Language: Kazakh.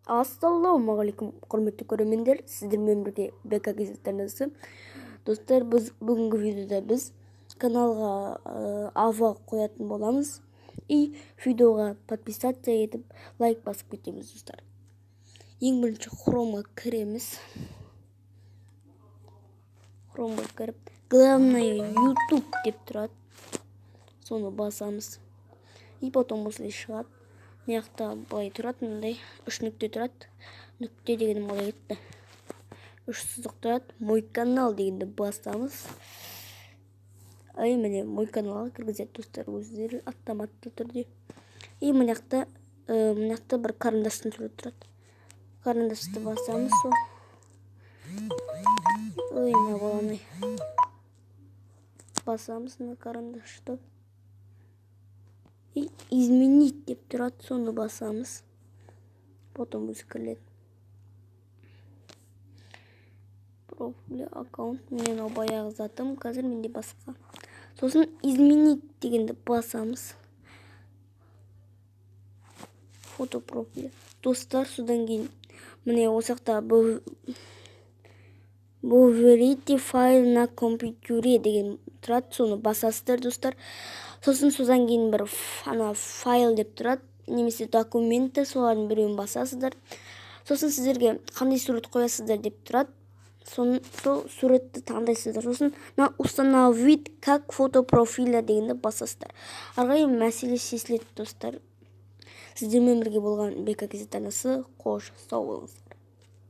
Ассалаумағалейкум, құрметті көрермендер! Сіздермен бірге Бека KZ арнасы. Достар, біз бүгінгі видеода біз каналға ава қоятын боламыз и видеоға подписаться етіп, лайк басып кетеміз. Достар, ең бірінші Хромға кіреміз. Хромға кіріп, главное YouTube деп тұрады, соны басамыз. И потом осылай шығады. Мына жақта былай тұрады, мындай үш нүкте тұрады. Нүкте дегенім қалай кетті? Үш сызық тұрады. «Мой канал» дегенді басамыз. Ай, міне, «Мой канал» ға кіргізеді, достар, өздері автоматты түрде. И мына жақта бір карандаштың суреті тұрады, карандашты басамыз. Сол, ой, мына баланы басамыз, мына карандашты. И «Изменить» деп тұрады, соны басамыз. Потом өзі кіріледі. Профиль, аккаунт, міне, мынау баяғы затым, қазір менде басқа. Сосын «Изменить» дегенді басамыз. Фото профиля, достар. Содан кейін міне, осы жақта «Выберите файл на компьютере» деген тұрады, соны басасыздар, достар. Сосын содан кейін бір ана «Файл» деп тұрады немесе «Документы», солардың біреуін басасыздар. Сосын сіздерге қандай сурет қоясыздар деп тұрады, сол суретті таңдайсыздар. Сосын мына «Установить как фото профиля» дегенді басасыздар. Ары қарай мәселе шешіледі. Достар, сіздермен бірге болған Бека KZ арнасы. Қош сау болыңыз!